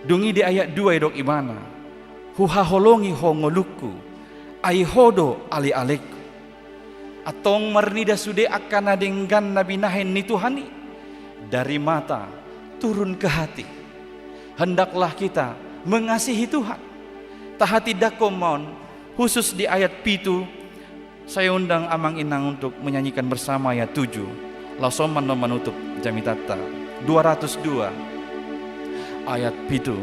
Dung i di ayat dua didok ibana, "Huhaholongi ho ngolungku, ai ho do ale-alengku." Antong marnida sude angka na denggan na binahen ni Tuhan i, dari mata turun ke hati. Hendaklah kita mengasihi Tuhan. Tahatidakkon ma on, khusus di ayat pitu, saya undang amang inang untuk menyanyikan bersama ayat tujuh. Laos on ma annon manutup jamitanta. Dua ratus dua. Ayat pitu.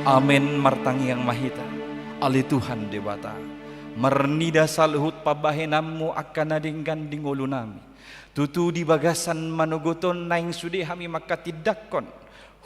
Amen. Martangiang ma hita. Ale Tuhan Debata, marnida saluhut pambahenanmu angka na denggan di ngolunami. Tutu di bagasan manogot on naeng sude hami manghatindanghon,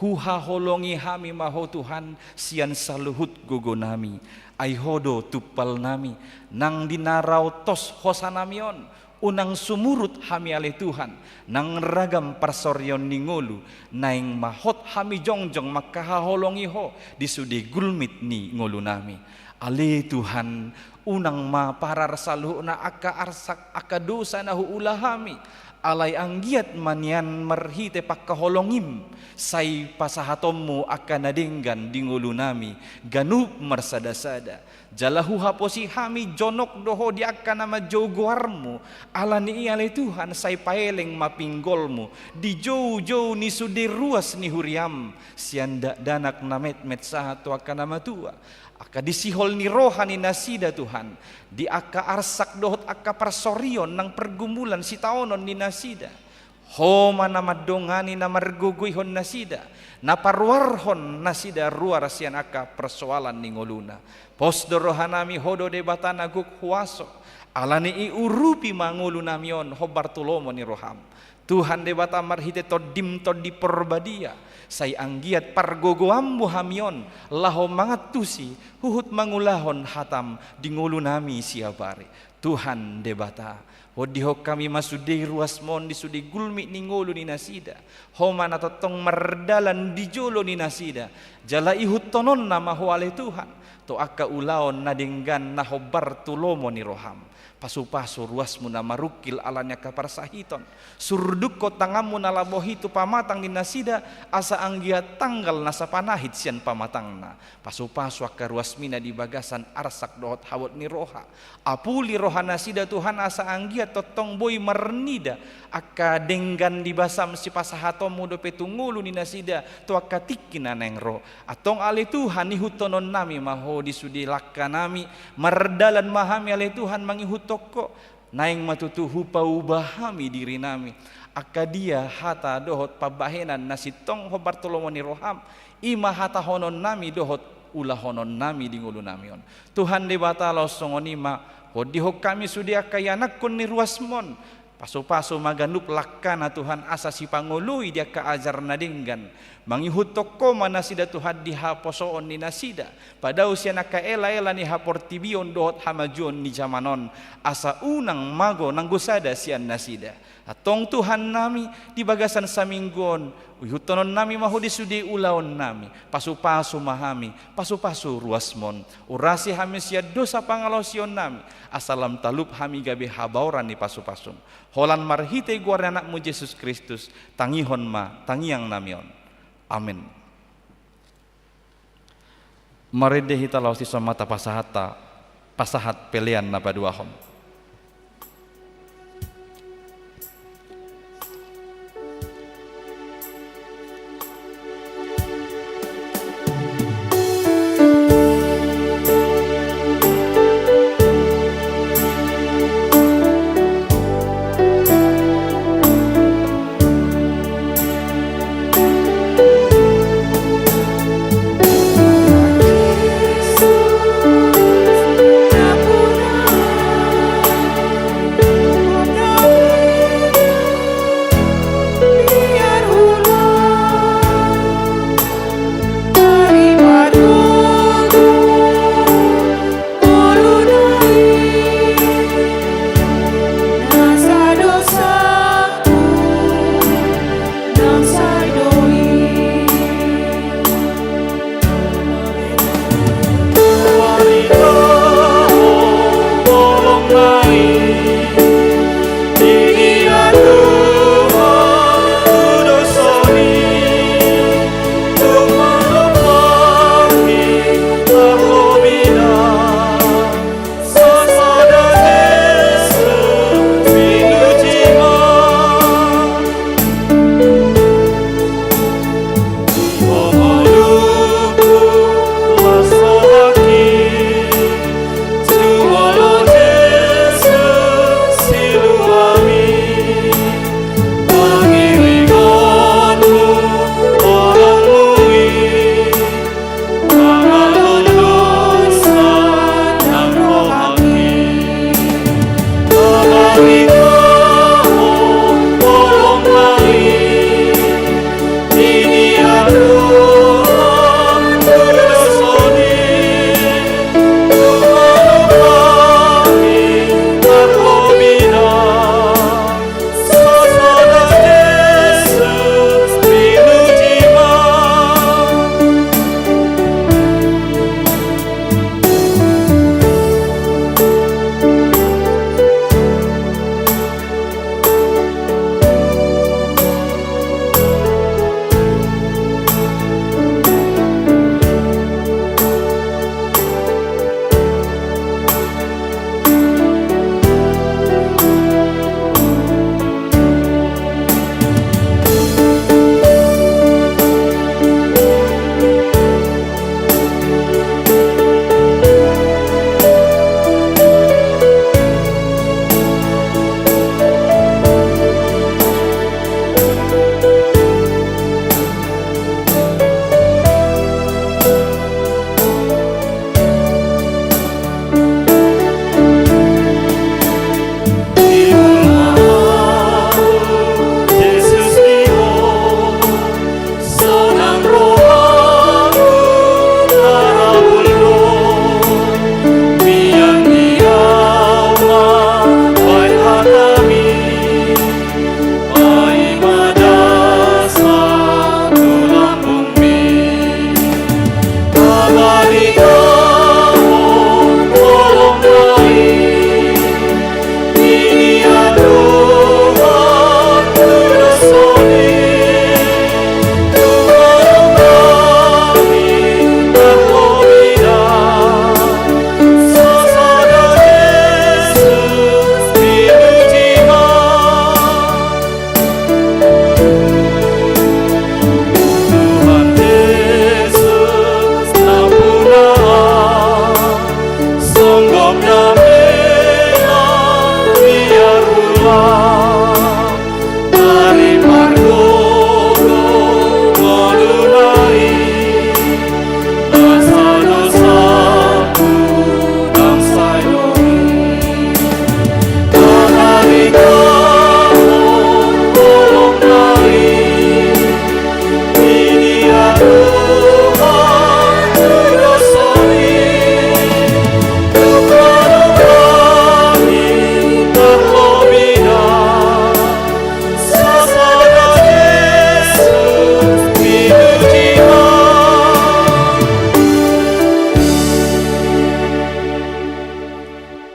huhaholongi hami ma Ho Tuhan sian saluhut gogonami. Ai Ho do tumpalnami, nang di na raontos hosanami on, unang sumurut hami ale Tuhan, nang ragam parsorion ni ngolu, naeng ma hot hami jongjong manghahaholongi Ho di sude gulmit ni ngolunami. Ale Tuhan, unang ma parar saluhutna angka arsak, angka dosa na huula hami. Alai anggiat ma nian marhite panghaholongim, sai pasahatonmu angka na denggan di ngolunami, ganup marsadasada. Jala huhaposi hami jonok do Ho di angka na manjou goarmu. Alani i ale Tuhan, sai paeleng ma pinggolmu di joujou ni sude ruas ni huriam, sian dakdanak na metmet sahat tu angka na matua. Angka disihol ni roha ni nasida Tuhan, di angka arsak dohot angka parsorion nang pergumulan sitaonon ni nasida. Ho ma na mandongani, na margogoihon nasida, na paruarhon nasida ruar sian angka persoalan ni ngoluna. Pos do rohanami, Ho do Debata na gok huaso. Alani i urupi ma ngolunami on hombar tu lomo ni roham. Tuhan Debata, marhite Tondim Tondi Porbadia, sai anggiat pargogoanmu hami on laho mangantusi huhut mangulahon hatam di ngolunami siapari. Tuhan Debata, hondihon hami ma sude ruasmon di sude gulmit ni ngolu ni nasida. Ho ma na tongtong mardalan di jolo ni nasida, jala ihuthononna ma Ho ale Tuhan tu angka ulaon na denggan na hombar tu lomo ni roham. Pasupasu ruasmu na marungkil ala ni angka parsahiton. Surdukkon tanganmu na labah i tu pamatang ni nasida, asa anggiat tanggal na sapanahit sian pamatangna. Pasupasu angka ruasmi na di bagasan arsak dohot habot ni roha. Apuli roha nasida Tuhan, asa anggiat tongtong boi marnida angka denggan di basam sipasahatonmu dope tu ngolu ni nasida tu angka tingki na naeng ro. Antong ale Tuhan, ihuthononnami ma Ho di sude langkanami. Mardalan ma hami ale Tuhan mangihuthon Ho. Naeng ma tutu hupauba hami dirinami. Angka dia hata dohot pambahenan na sintong hombar tu lomo ni roham, i ma hatahononnami dohot ulahononnami di ngolunami on. Tuhan Debata, laos songon i ma, hondihon hami sude angka ianakhon ni ruasmon. Pasupasu ma ganup langkana Tuhan, asa sipangoloi di angka ajar na denggan. Mangihuthon Ho ma nasida Tuhan di haposoon ni nasida. Padao sian angka elaela ni haportibion dohot hamajuon ni jaman on. Asa unang mago nanggo sada sian nasida. Antong Tuhannami, di bagasan saminggu on, ihuthononnami ma Ho di sude ulaonnami. Pasupasu ma hami, pasupasu ruasmon. Urasi hami sian dosa pangalaosionnami, asa lam talup hami gabe habaoran ni pasupasum. Holan marhite goar ni Anakmu Jesus Kristus, tangihon ma tangiangnami on. Amen. Marende hita laos dison ma tapasahat, pasahat pelean na paduahon.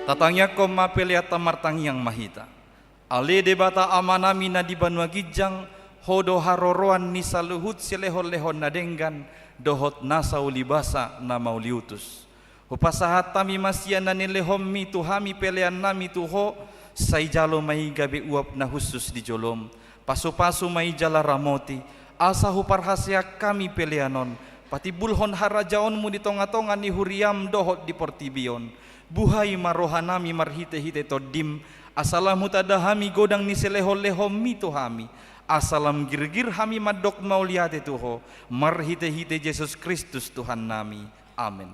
Tatangiangkon ma peleanta, martangiang ma hita. Ale Debata Amanami na di banua ginjang, Ho do haroroan ni saluhut silehonlehon na denggan dohot nasa ulibasa na mauliutus. Hupasahat hami ma sian na nilehonMi tu hami peleannami tu Ho, sai jalo ma i gabe uap na hushus di joloM. Pasupasu ma i jala ramoti, asa huparhaseang hami pelean on patimbulhon harajaonMu di tongatonga ni huriaM dohot di portibi on. Buhai ma rohanami marhitehite TondiM, asa lam hutanda hami godang ni silehonlehonMi tu hami, asa lam girgir hami mandok mauliate tu Ho, marhitehite Jesus Kristus Tuhannami. Amen.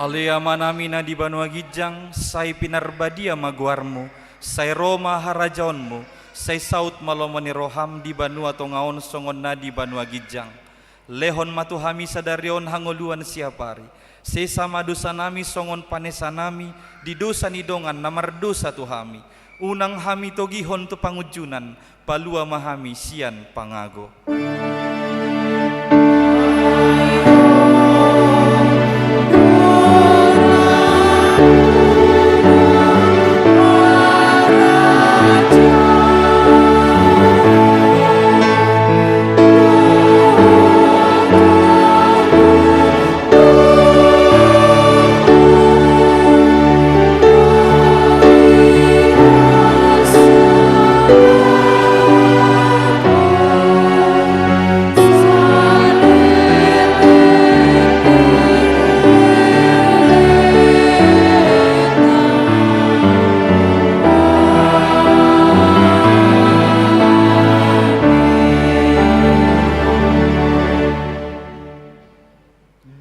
Ale Amanami na di banua ginjang, sai pinarbadia ma goarMu, sai ro ma harajaonMu, sai saut ma lomo ni rohaM di banua tonga on songon na di banua ginjang. Lehon ma tu hami sadari on hangoluan siapari. Sesa ma dosanami songon panesanami di dosa ni dongan na mardosa tu hami. Unang hami togihon tu pangunjunan, palua ma hami sian pangago.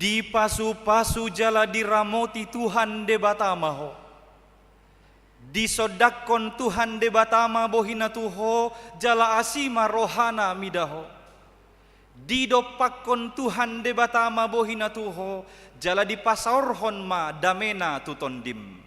Dipasupasu jala diramoti Tuhan Debata ma ho. Disondangkon Tuhan Debata ma bohina tu ho, jala asi ma rohana mida ho. Didompakkon Tuhan Debata ma bohina tu ho, jala dipasaorhon ma damena tu tondim.